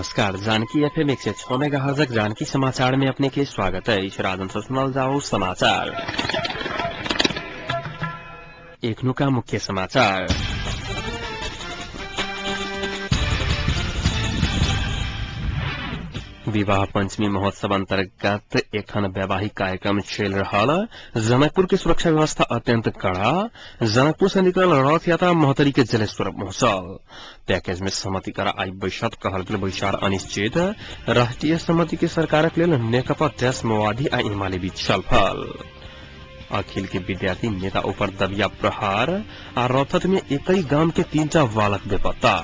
नमस्कार, जानकी एफएम 106 मेगाहर्जक जानकी समाचार में अपने के स्वागत है। राजन से सुनल जाओ समाचार। एखनुका मुख्य समाचार। विवाह पंचमी महोत्सव अंतर्गत एखन वैवाहिक कार्यक्रम चल रहा। जनकपुर के सुरक्षा व्यवस्था अत्यंत कड़ा। जनकपुर से निकलल रथ यात्रा महोत्तरी के जलेश्वर पहुंचल। पैकेज में सहमति करा आई बैसत कहल गेल बैसार अनिश्चित। राष्ट्रीय सहमति के सरकारक लेल नेकपा देश माओवादी आ एमाले बीच छलफल। अखिल के विद्यार्थी नेता ऊपर दबिया प्रहार आ रौथत में एक गाम के 3 बालक बेपत्ता।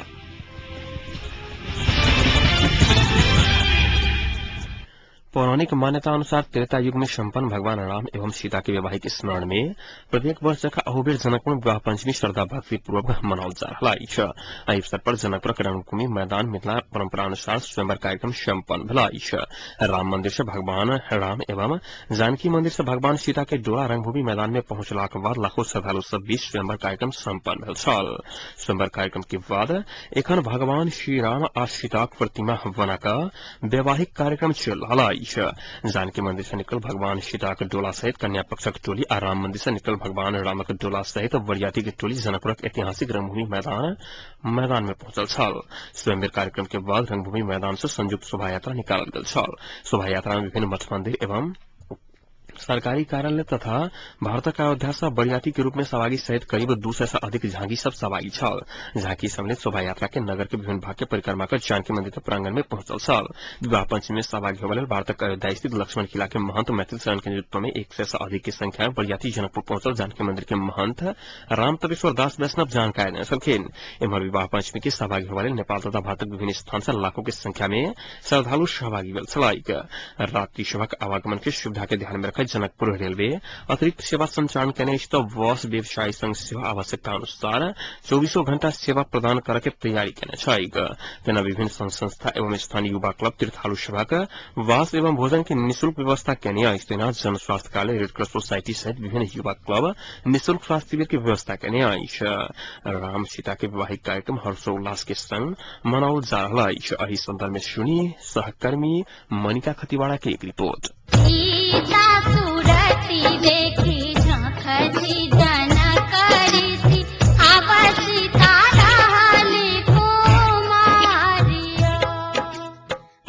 पौराणिक मान्यता अनुसार त्रेता युग में संपन्न भगवान राम एवं सीता के वैवाहिक स्मरण में प्रत्येक वर्ष जखा अहुबेर जनकपुर विवाह पंचमी श्रद्धा भक्ति पूर्वक मनाओल जा रहा अछि। एहि अवसर पर जनकपुरक रंगभूमि मैदान मिथिला परंपरा अनुसार स्वयंवर कार्यक्रम संपन्न भेल अछि। राम मंदिर से भगवान राम एवं जानकी मंदिर से भगवान सीता के डोला रंगभूमि मैदान में पहुंचलाक बाद लाखों श्रद्धालु सब बीच स्वयंवर कार्यक्रम संपन्न भेल छल। स्वयंवर कार्यक्रम के बाद एखन भगवान श्री राम आ सीताक प्रतिमा बनाकऽ वैवाहिक कार्यक्रम चलि रहल अछि। जानकी मंदिर से निकल भगवान सीताक डोला सहित कन्या पक्षक टोली आ राम मंदिर से निकल भगवान रामक डोला सहित वरियाती के टोली जनकपुरक ऐतिहासिक रंगभूमि मैदान में पहुंचल छल। स्वयंवर कार्यक्रम के बाद रंगभूमि मैदान से संयुक्त शोभा यात्रा निकालल गेल छल। शोभा यात्रा में विभिन्न मठ मंदिर एवं सरकारी कार्यालय तथा भारतक अयोध्या से बरियाती के रूप में सवारी सहित करीब 200 से अधिक झांकी सब सवारी छल। झांकी सम्मिलित शोभा यात्रा के नगर के विभिन्न भाग के परिक्रमा कर जानकी मंदिर के प्रांगण में पहुंचल छल। विवाह पंचमी में सहभागी होने भारतक अयोध्या स्थित लक्ष्मण किला के महंत मैथिल शरण के नेतृत्व में 100 से अधिक की संख्या में बरियाती जनकपुर पहुंचल। जानकी मंदिर के महंत रामतपेश्वर दास वैष्णव जानकारी देने छलखिन। एम्हर विवाह पंचमी के सहभागी होने नेपाल तथा भारतक विभिन्न स्थान से लाखों की संख्या में श्रद्धालु सहभागी भेल छलैक। रात्रि सभक आवागमन के सुविधा के ध्यान में रखैत जनकपुर रेलवे अतिरिक्त सेवा संचालन केने अछि त बस व्यवसायी संघ सेवा आवश्यकता अनुसार 24 घंटा सेवा प्रदान करे के तैयारी केने छैक। तेना विभिन्न संघ संस्था एवं स्थानीय युवा क्लब तीर्थालु सभक वास एवं भोजन के निःशुल्क व्यवस्था केने अछि। तेना जन स्वास्थ्य कार्यालय रेड क्रॉस सोसाइटी सहित विभिन्न युवा क्लब निःशुल्क स्वास्थ्य शिविर के व्यवस्था केने अछि। राम सीता के वैवाहिक कार्यक्रम हर्षोल्लास के संग मनाओल जा रहल अछि। एहि संदर्भ में सुनी सहकर्मी मनिका खतिवाड़ा के एक रिपोर्ट।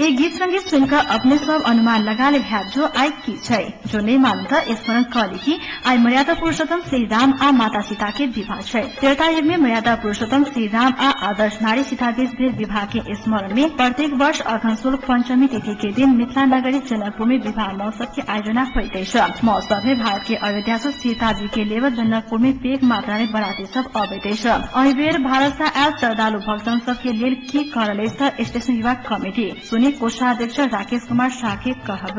एक गीत संगीत सुनकर अपने सब अनुमान लगा ले भ्या जो आई की छै। जो नहीं मालूम था स्मरण करी कि आई मर्यादा पुरुषोत्तम श्री राम आ माता सीता के विवाह छै। त्रेता युग में मर्यादा पुरुषोत्तम श्री राम आ आदर्श नारी सीता बीच भेल विवाह के स्मरण में प्रत्येक वर्ष अघन शुक्ल पंचमी तिथि के दिन मिथिला नगरी जनकपुर में विवाह महोत्सव के आयोजना होइत अछि। महोत्सव में भारत के अयोध्या से सीता जी के लेवल जनकपुर में पैघ मात्रा में बराती सब अबैत अछि। एहि बेर भारत से आयल श्रद्धालु भक्तजन सब के लेल की करल अछि स्टेशन विभाग कमिटी सुनी कोषाध्यक्ष राकेश कुमार शाह के कहब।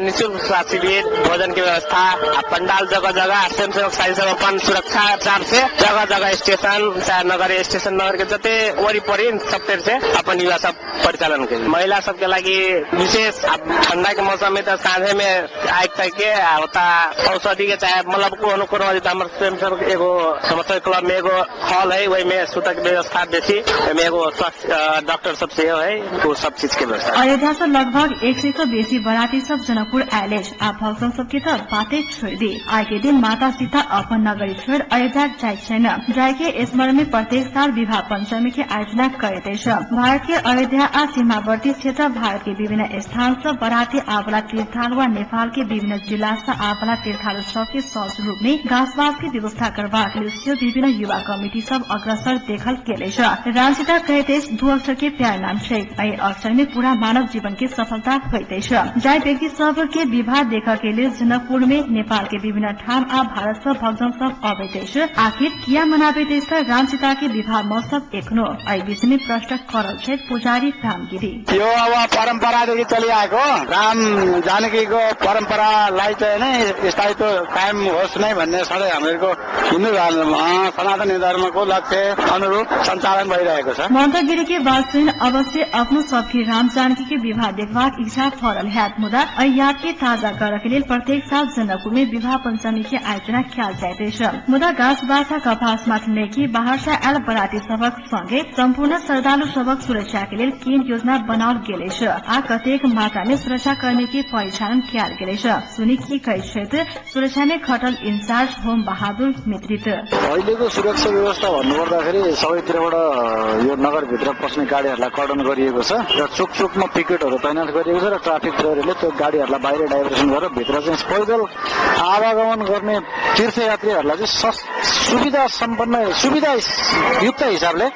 निःशुल्क स्वास्थ्य शिविर, भोजन के व्यवस्था, पंडाल जगह जगह स्वयंसेवक साथी सब अपन सुरक्षा हिसाब से जगह जगह स्टेशन चाहे नगर स्टेशन नगर के जते वरीपरी सब से अपन युवा सब परिचालन के महिला सबके लागि विशेष ठंडा के मौसम में तो साँझे में आग तक के होता औषधि के चाहे मतलब कोनो कोनो हमारे स्वयंसेवक एगो समस्या क्लब में एगो हॉल है वही में सुतक व्यवस्था बेसी ओहिमे एगो स्वास्थ्य डॉक्टर सब से है वो सब चीज के व्यवस्था। अयोध्या से लगभग 100 से बेसी बराती सब जनकपुर आयल अछि। आ भक्तजन सबके त बाते छोड़ दी। आइ के दिन माता सीता अपन नगरी छोड़ अयोध्या जाइत छैन। जाय के स्मरण में प्रत्येक साल विवाह पंचमी के आयोजना करैत अछि। भारत के अयोध्या आ सीमावर्ती क्षेत्र भारत के विभिन्न स्थान से बराती आवला तीर्थालु आ नेपाल के विभिन्न जिला से आवला तीर्थालु सब के सहज रूप में घास बास के व्यवस्था करबाक लेल सेहो विभिन्न युवा कमिटी सब अग्रसर देखल गेल अछि। राम सीता कहैत अछि दू अक्षर के प्यार नाम छै। एहि अक्षर में पूरा मानव जीवन के सफलता होइत अछि। जाहि व्यक्ति सब के विवाह देखऽ के लेल जनकपुर में नेपाल के विभिन्न ठाम आ भारत से भक्तजन सब अबैत अछि। आखिर किया मनाबैत अछि राम सीता के विवाह महोत्सव एखनो? एहि विषय में प्रश्न करल छै पुजारी रामगिरी। यो अब परम्परादेखि चलिआएको राम जानकीको परम्परालाई चाहिँ नै स्थायित्व कायम होस् नै भन्ने सधैँ हामीहरूको हिन्दू धर्म सनातन धर्मको लक्ष्य अनुरूप सञ्चालन भइरहेको छ। महन्त गिरी के बात सुन अवश्य आफ्नो सबके राम जानकी जानकी के विवाह देखबाक इच्छा फरल हैत, मुदा एहि याद के ताजा करऽ के लेल प्रत्येक साल जनकपुर में विवाह पंचमी के आयोजना कयल जाइत अछि। मुदा गाछ बाछा कपास मात्र नहि कि बाहर से आयल बराती सभक संगे सम्पूर्ण श्रद्धालु सभक सुरक्षा के लेल केहन योजना बनाओल गेल अछि आ कतेक मात्रा में सुरक्षा कर्मी के परिचालन कयल गेल अछि, सुनि की कहै छथि सुरक्षा में खटल इन्चार्ज होम बहादुर मित्रित। अहिलेको सुरक्षा व्यवस्था भन्नुपर्दाखेरि सबैतिरबाट यो नगरभित्र पस्ने गाडीहरूलाई कर्डन गरिएको छ र चोक चोकमा पिकेटहरू तैनात गरिएको छ र ट्राफिक प्रहरीले त्यो गाडीहरूलाई बाहिर डाइभर्सन गरेर भित्र चाहिँ पैदल आवागमन गर्ने तीर्थयात्रीहरूलाई चाहिँ सुविधा सम्पन्न सुविधायुक्त हिसाबले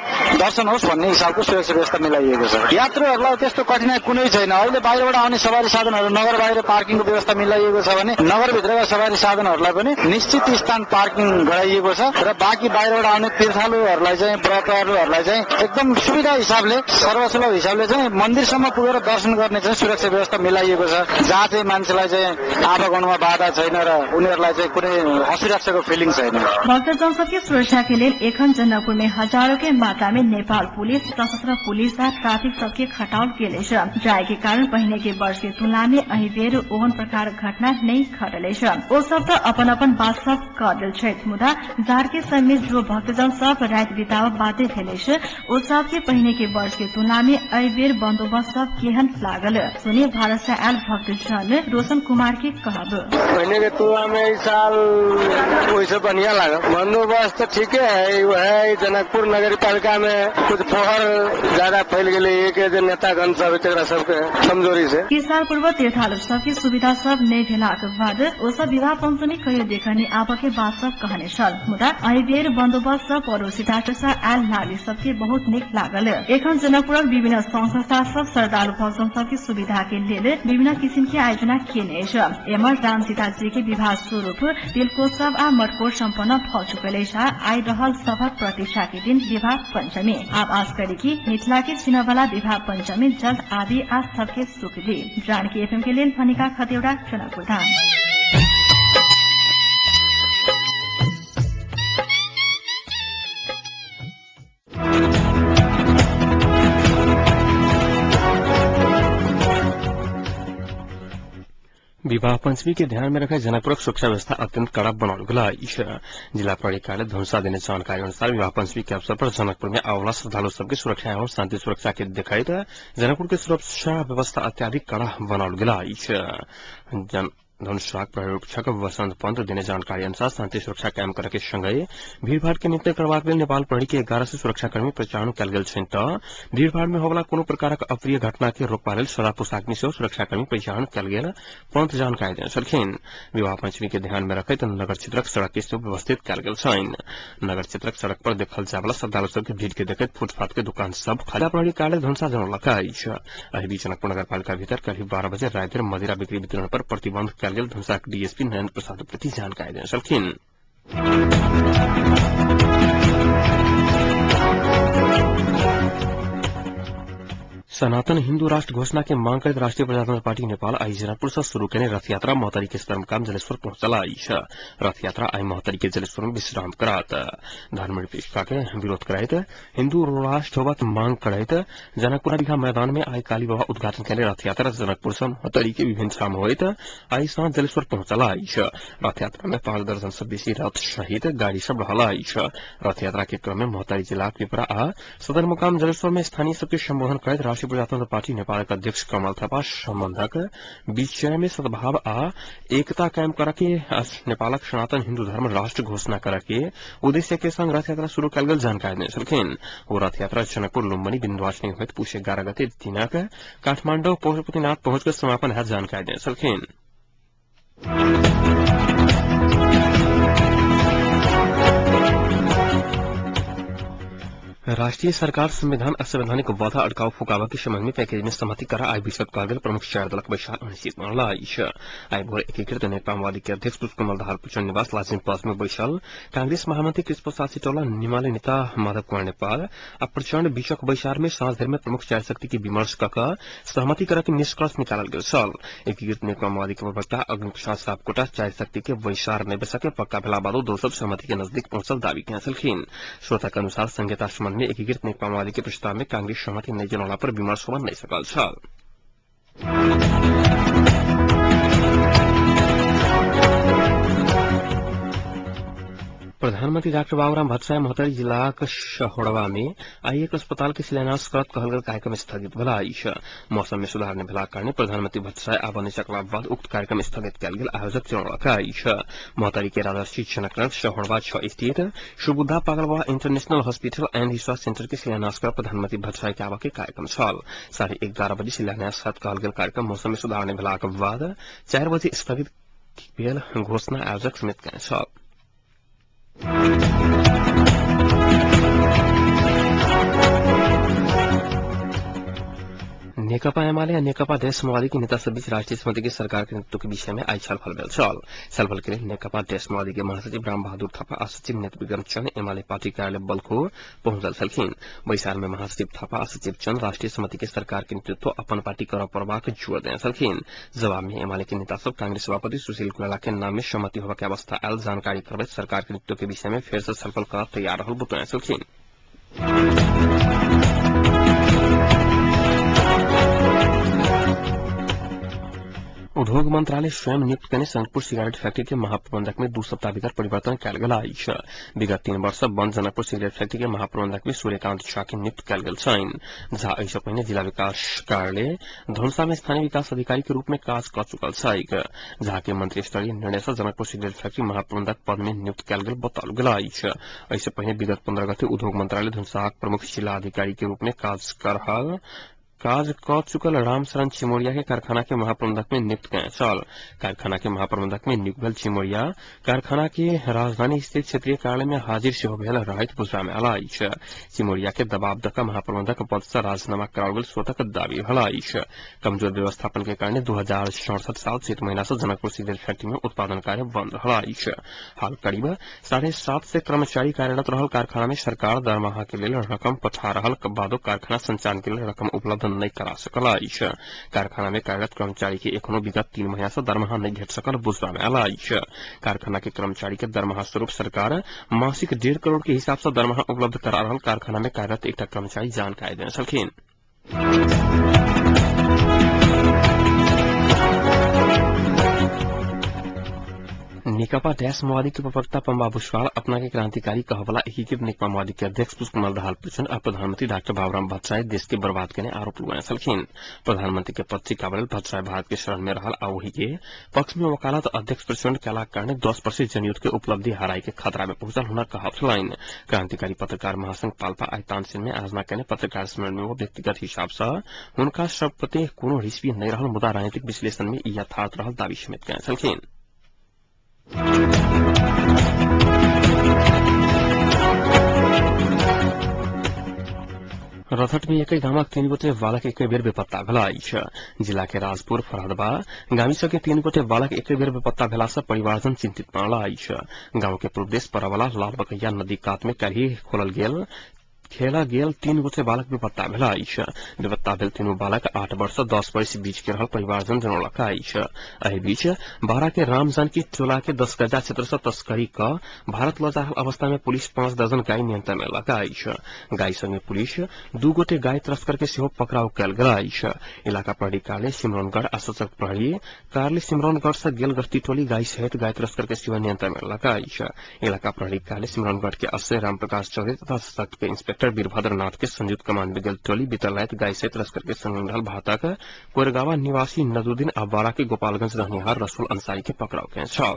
दर्शन होस् भन्ने हिसाबको सुरक्षा व्यवस्था मिलाइएको छ। यात्रुहरूलाई त्यस्तो कठिनाइ कुनै छैन। अहिले बाहिरबाट आउने सवारी साधनहरू नगर बाहिर पार्किङको व्यवस्था मिलाइएको छ भने नगरभित्रका सवारी साधनहरूलाई पनि निश्चित स्थान पार्किङ गराइएको छ र बाँकी बाहिरबाट आउने तीर्थालुहरूलाई चाहिँ व्रतालुहरूलाई चाहिँ एकदम सुविधा हिसाबले सर्वसुलभ हिसाबले चाहिँ मन्दिरसम्म पुगेर दर्शन गर्ने चाहिँ सुरक्षा व्यवस्था मिलाइएको छ, जहाँ चाहिँ मान्छेलाई चाहिँ आवागमनमा बाधा छैन र उनीहरूलाई चाहिँ कुनै असुरक्षाको फिलिङ छैन। भक्तजन सबके सुरक्षा के लेल एखन जनकपुर में हजारों के मात्रा में नेपाल पुलिस, सशस्त्र पुलिस आ ट्राफिक सबके खटाउल गेल अछि, जाय के कारण पहिने के वर्ष के तुलना में एहि बेर ओहन प्रकार घटना नहीं घटल अछि। ओ सब त अपन अपन बात सब क देल छथि, मुदा जाड़ के समय में जो भक्तजन सब राति बिताव बाध्य भेल अछि, ओ सब के पहिने के वर्ष के तुलना में एहि बेर बंदोबस्त सब केहन लागल, सुनि भारत से आयल भक्तजन रोशन कुमार के कहब। पहिने के तुलना में इस साल वैसे बढ़िया लागल, बंदोबस्त तो ठीके है। वह जनकपुर नगर पालिका में कुछ फोहर ज्यादा फैल गए, एक नेतागण सब सबके कमजोरी से। किछ साल पूर्व तीर्थालु सबके सुविधा सब नहीं भेलाक बाद ओ सब विवाह पंचमी कहियो देखने आब के बात सब कहने छल, मुदा एहि बेर बंदोबस्त सब पड़ोसी राष्ट्र से आयल नागरिक सबके बहुत नीक लागल। एखन जनकपुरक विभिन्न संघ संस्था सब श्रद्धालु भक्तजन सबके सुविधा के लेल विभिन्न किसिम के आयोजना केने अछि। एम्हर राम सीता जी के विवाह स्वरूप तिलकोत्सव आ मटकोर सम्पन्न भ चुकल अछि। आइ रहल सभक प्रतीक्षा के दिन विवाह पंचमी। आब आश करी कि मिथिला के चिन्हवाला विवाह पंचमी जल्द आबी आ सबके सुख दी। जानकी एफएम के लेल फनिका खतेौड़ा, जनकपुर धाम। विवाह पंचमी के ध्यान में रखे जनकपुरक सुरक्षा व्यवस्था अत्यंत कड़ा बनाओल गेल अछि। जिला प्रहरी कार्यालय धनुषा देने जानकारी अनुसार विवाह पंचमी के अवसर पर जनकपुर में आवला श्रद्धालु सबके सुरक्षा एवं शांति सुरक्षा के देखैत जनकपुर के सुरक्षा व्यवस्था अत्याधिक कड़ा बनाओल गेल अछि। धनुषाक प्रहरी उपरीक्षक वसंत पंत देने जानकारी अनुसार शांति सुरक्षा कायम करे के संगे भीड़भाड़ के नियंत्रण करबाक लेल नेपाल प्रहरी के 1100 सुरक्षाकर्मी परिचालन कयल गेल छनि त भीड़भाड़ में होवला कोनो प्रकारक अप्रिय घटना के रोकबा लेल सादा पोशाक में सेहो सुरक्षाकर्मी परिचालन कयल गेल पंत जानकारी देने छलखिन। विवाह पंचमी के ध्यान में रखैत नगर क्षेत्रक सड़क के सेहो व्यवस्थित कयल गेल छनि। नगर क्षेत्रक सड़क पर देखल जायवला श्रद्धालु सबके भीड़ के देखैत फुटपाथ के दुकान सब खाली प्रहरी कार्यालय धनुषा जनौलक अछि। एहि बीच जनकपुर नगरपालिका भीतर करीब 12 बजे राति धरि मदिरा बिक्री वितरण पर प्रतिबंध कयल गेल धनुषाक डीएसपी नरेन्द्र प्रसाद प्रति जानकारी देने छलखिन। सनातन हिन्दू राष्ट्र घोषणा के मांग करैत राष्ट्रीय प्रजातंत्र पार्टी नेपाल आई जनकपुर से शुरू केने रथ यात्रा महोत्तरी के सदरमुकाम जलेश्वर पहुंचल अछि। रथ यात्रा आई महोत्तरी के जलेश्वर में विश्राम करात। धर्मनिरपेक्षता के विरोध करैत हिन्दू राष्ट्र होबाक मांग करैत जनकपुर बिघा मैदान में आई काली बाबा उद्घाटन केने रथ यात्रा जनकपुर से महोत्तरी के विभिन्न ठाम होइत आई साँझ जलेश्वर पहुंचल अछि। रथ यात्रा में 5 दर्जन से बेसी रथ सहित गाड़ी सब रहल अछि। रथ यात्रा के क्रम में महोत्तरी जिलाक पिपरा आ सदरमुकाम जलेश्वर में स्थानीय सबके संबोधन करैत राष्ट्रीय प्रजातंत्र पार्टी नेपालक अध्यक्ष कमल थापा सम्बन्धक विषय में सद्भाव आ एकता कायम करके नेपालक सनातन हिन्दू धर्म राष्ट्र घोषणा करके उद्देश्य के संग रथ यात्रा शुरू कयल गेल जानकारी देने छलखिन। ओ रथ यात्रा जनकपुर लुम्बनी बिन्दुवासिनी होइत पुष 11 गते दिनक काठमाडौँ पशुपतिनाथ पहुंचकर समापन है जानकारी देने छलखिन। राष्ट्रीय सरकार संविधान असंवैधानिक बाधा अटकाव फुकावा के संबंध में पैकेज में सहमति करा आई विशद कारगिल प्रमुख चार दलक बैसार अनिश्चित बनल अछि। आई भोर एकीकृत नेकपा माओवादी के अध्यक्ष पुष्पकमल दाहाल प्रचण्ड निवास लाजिम पास में बैसल कांग्रेस महामंत्री कृष्ण प्रसाद सिटौला, निमाले नेता माधव कुमार नेपाल आ प्रचण्ड बीचक बैसार में साँझ धरि में प्रमुख चार शक्ति के विमर्श क सहमति करा के निष्कर्ष निकालल गेल छल। एकीकृत नेकपा माओवादी के प्रवक्ता अग्नि प्रसाद सापकोटा चार शक्ति के बैसार नहि बैसके पक्का भेला बादो दल सब सहमति के नजदीक पहुंचल दावी केने छलखिन। श्रोता के अनुसार संहिता संबंध में एकीकृत नेकपा माओवादी के प्रस्ताव में कांग्रेस सहमति नहि जनौला पर विमर्श होबय नहि सकल छल। प्रधानमंत्री डाक्टर बाबूराम भट्टराई महोत्तरी जिलाक सहोड़वा में आई एक अस्पताल के शिलान्यास करत कहल गेल कार्यक्रम स्थगित भेल अछि। मौसम में सुधार नहि भेलाक कारणे प्रधानमंत्री भट्टराई आबऽ नहि सकलाक बाद उक्त कार्यक्रम स्थगित कयल गेल आयोजक जनौलक अछि। महोत्तरी के राजर्षि जनकनगर सहोड़वा 6 स्थित Subuddha Pagal Baba international hospital and research centre के शिलान्यास कर प्रधानमंत्री भट्टराई के आबऽ के कार्यक्रम छल। 11:30 बजे शिलान्यास करत कहल गेल कार्यक्रम मौसम में सुधार नहि भेलाक बाद 4 बजे स्थगित भेल घोषणा आयोजक समेत कयने छल। नेकपा एमाले आ नेकपा देश माओवादी के नेता सब बीच राष्ट्रीय समिति के सरकार के नेतृत्व के विषय में आई छलफल भेल छल। छलफल के लेल नेकपा देश माओवादी के महासचिव राम बहादुर थापा आ सचिव नेत्र विक्रम चन्द एमाले पार्टी कार्यालय बल्खो पहुंचल छलखिन। बैसार में महासचिव थापा आ सचिव चन्द राष्ट्रीय समिति के सरकार के नेतृत्व अपन पार्टी करऽ पड़बाक जोर देने छलखिन। जवाब में एमाले के नेता सब कांग्रेस सभापति सुशील कोइराला के नाम में सहमति होबऽ के अवस्था आयल जानकारी करबैत सरकार के नेतृत्व के विषय में फेर से छलफल करऽ तैयार रहल बतौने छलखिन। उद्योग मंत्रालय स्वयं नियुक्त कयने जनकपुर सिगरेट फैक्ट्री के महाप्रबंधक में 2 सप्ताह भीतर परिवर्तन कयल गेल अछि। विगत 3 वर्ष बंद जनकपुर सिगरेट फैक्ट्री के महाप्रबंधक में सूर्यकांत झा के नियुक्त कयल गेल छनि। झा एहि सँ पहिने जिला विकास कार्यालय धनुषा में स्थानीय विकास अधिकारी के रूप में काज कऽ चुकल छैक। झा के मंत्री स्तरीय निर्णय सँ जनकपुर सिगरेट फैक्ट्री महाप्रबंधक पद में नियुक्त कयल गेल बताओल गेल अछि। एहि सँ पहिने विगत 15 गते उद्योग मंत्रालय धनुषाक प्रमुख जिला अधिकारी के रूप में काज कऽ चुकल रामशरण चिमोरिया के कारखाना के महाप्रबंधक में नियुक्त कयने छल। कारखाना के महाप्रबंधक में नियुक्त भेल चिमोरिया कारखाना के राजधानी स्थित क्षेत्रीय कार्यालय में हाजिर सेहो भेल रहैत बुझबा में आयल अछि। चिमोरिया के दबाव दऽ कऽ महाप्रबंधक पद सँ राजीनामा कराओल गेल स्रोतक दावी भेल अछि। कमजोर व्यवस्थापन के कारणे 2067 साल चैत महीना सँ जनकपुर सिगरेट फैक्ट्री में उत्पादन कार्य बंद रहल अछि। हाल करीब 750 कर्मचारी कार्यरत रहल कारखाना में सरकार दरमाहा के लेल रकम पठा रहल बादो कारखाना संचालन के लेल रकम उपलब्ध नहि करा सकल अछि। कारखाना में कार्यरत कर्मचारी के एखनो विगत 3 महीना से दरमाहा नहि भेट सकल बुझबा में आयल अछि। कारखाना के कर्मचारी के दरमाहा स्वरूप सरकार मासिक 1.5 करोड़ के हिसाब से दरमाहा उपलब्ध करा रहल कारखाना में कार्यरत एकटा कर्मचारी जानकारी देने छलखिन। नेकपा डैश माओवादी के प्रवक्ता पम्बा भूषवाल अपना के क्रांतिकारी कहवला एकीकृत नेकपा माओवादी के अध्यक्ष पुष्पकमल दाहाल प्रचण्ड आ प्रधानमंत्री डाक्टर बाबूराम भट्टराई देश के बर्बाद केने आरोप लगौने छलखिन। प्रधानमंत्री के पद टिकाबऽ लेल भट्टराई भारत के शरण में रहल आ ओहि के पक्ष में वकालत अध्यक्ष प्रचण्ड कयलाक कारणे 10% जनयुद्ध के उपलब्धि हराई के खतरा में पहुंचल हुनक कहब छलनि। क्रांतिकारी पत्रकार महासंघ पाल्पा आइ तानसेन में आयोजना केने पत्रकार सम्मेलन में ओ व्यक्तिगत हिसाब सँ हुनका सब प्रति कोनो रिश्वी नहि रहल मुदा राजनीतिक विश्लेषण में ई यथार्थ रहल दावी समेत केने छलखिन। रथट में एकै गामक 3 गोटे बालक एकै बेर बेपत्ता भेल अछि। जिला के राजपुर फरहदबा गाविस के 3 गोटे बालक एकै बेर बेपत्ता भेला सँ परिवारजन चिंतित बनल अछि। गांव के पूर्व देश परवला लाल बकैया नदी कात में काल्हि खोलल गेल खेला गेल 3 गोटे बालक बेपत्ता भेल अछि। बेपत्ता भेल 3 बालक 8 वर्ष 10 वर्ष बीच के रहल परिवारजन जनौलक अछि। एहि बीच बारा के राम जानकी टोला के 10 गजा क्षेत्र से तस्करी क भारत लऽ जा रहल अवस्था में पुलिस 5 दर्जन गाय नियंत्रण में लगा अछि। गाय संगे पुलिस 2 गोटे गाय तस्कर के सेहो पकड़ाव कयल गेल अछि। इलाका प्रहरी कार्यालय सिमरौनगढ़ आ सशस्त्र प्रहरी कार्यालय सिमरौनगढ़ से गेल गश्ती टोली गाय सहित गाय तस्कर के सेहो नियंत्रण में लगा अछि। इलाका प्रहरी कार्यालय सिमरौनगढ़ के अश्य रामप्रकाश चौधरी तथा सशस्त्र के इंस्पेक्टर वीरभद्र नाथ के संयुक्त कमान में गेल टोली बीतल राति गाय सहित तस्कर के संग रहल भारतक कोरगावा निवासी नजरुद्दीन आ बारा के गोपालगंज रहनिहार रसूल अंसारी के पकड़ाव केने छल।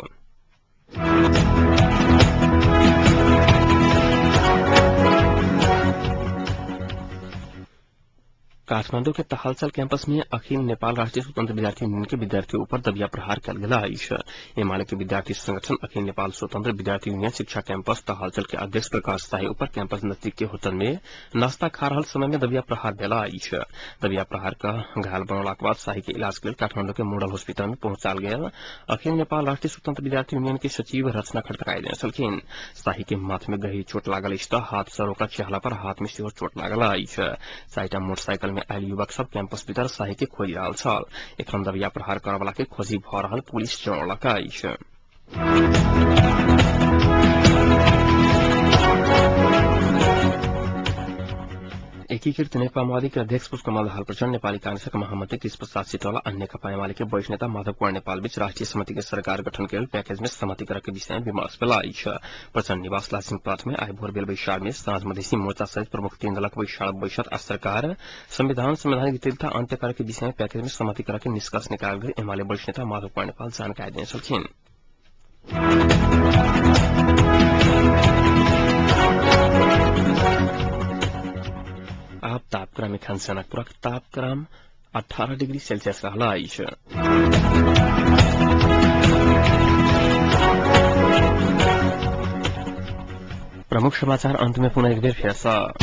काठमांडू के तहालचल कैंपस में अखिल नेपाल राष्ट्रीय स्वतंत्र विद्यार्थी यूनियन के विद्यार्थियों ऊपर दबिया प्रहार कयल गेल अछि। एमाले के विद्यार्थी संगठन अखिल नेपाल स्वतंत्र विद्यार्थी यूनियन शिक्षा कैंपस तहालचल के अध्यक्ष प्रकाश शाही ऊपर कैंपस नजदीक के होटल में नाश्ता खा रहल समय में दबिया प्रहार भेल अछि। दबिया प्रहार का घायल बनौलाक बाद शाही के इलाज के लेल काठमांडू के मोडल हॉस्पिटल में पहुंचाल गेल अखिल नेपाल राष्ट्रीय स्वतंत्र विद्यार्थी यूनियन के सचिव रचना खड़का देने छलखिन। शाही के माथ में गहरी चोट लागल अछि तऽ हाथ सँ रोकल चेहरा पर हाथ में सेहो चोट लागल अछि। 4टा मोटरसाइकिल में आयल युवक सब कैंपस भीतर शाही के खोजि रहल छल। एखन दबिया प्रहार करऽ वाला के खोजी भऽ रहल पुलिस जनौलक अछि। एकीकृत नेकपा माओवादी के अध्यक्ष पुष्पकमल दाहाल प्रचण्ड, नेपाली कांग्रेसक महामंत्री कृष्णप्रसाद सिटौला आ नेकपा एमाले के वरिष्ठ नेता माधव कुमार नेपाल बीच राष्ट्रिय समिति के सरकार गठन के लेल पैकेज में सहमति करक के विषय में विमर्श भेल अछि। प्रचण्ड निवास लासिङ प्लाट में आइ भोर भेल बैसार में साँझ मधेसी मोर्चा सहित प्रमुख तीन दलक बैसार बैसत आ सरकार संविधान संवैधानिक जटिलता अन्त्य करक के विषय में पैकेज में सहमति करक के निष्कर्ष निकालल गेल एमाले वरिष्ठ नेता माधव कुमार नेपाल जानकारी देने छलखिन। आप तापक्रम एखन जनकपुरक तापक्रम 18 डिग्री सेल्सियस रहल अछि। प्रमुख समाचार अंत में पुनः एक बेर फेर सँ।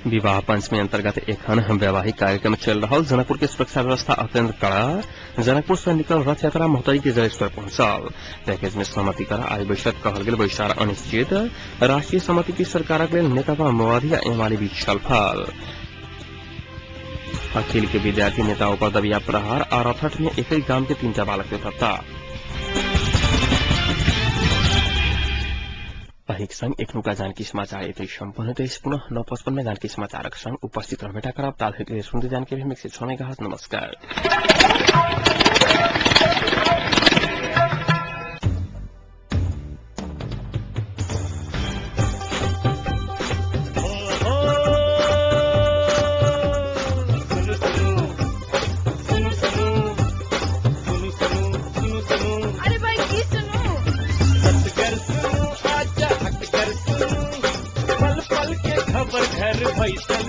विवाह पंचमी अंतर्गत एखन वैवाहिक कार्यक्रम चल रहा जनकपुर के सुरक्षा व्यवस्था अत्यंत कड़ा। जनकपुर से निकल रथ यात्रा महोत्तरी के जलेश्वर पहुंचल। पैकेज में सहमति कर आइ बैठक कहल गेल बैसार अनिश्चित। राष्ट्रीय सहमति की सरकारक लेल नेकपा माओवादी आ एमाले बीच छलफल। अखिल के विद्यार्थी नेताओं पर दबिया प्रहार आ रथट में एक ही गाम के 3 बालक बेपत्ता। अहिक संग एखनुका जानकी समाचार एतै सम्पन्न होइत। पुनः 9:55 में जानकी समाचारक संग उपस्थित रहबेटा करब। ताधरि सुनते जानकी एफएम 106 मेगाहर्ट्ज। नमस्कार। अरे भाई की सुनू, पल पल के खबर घर बैसल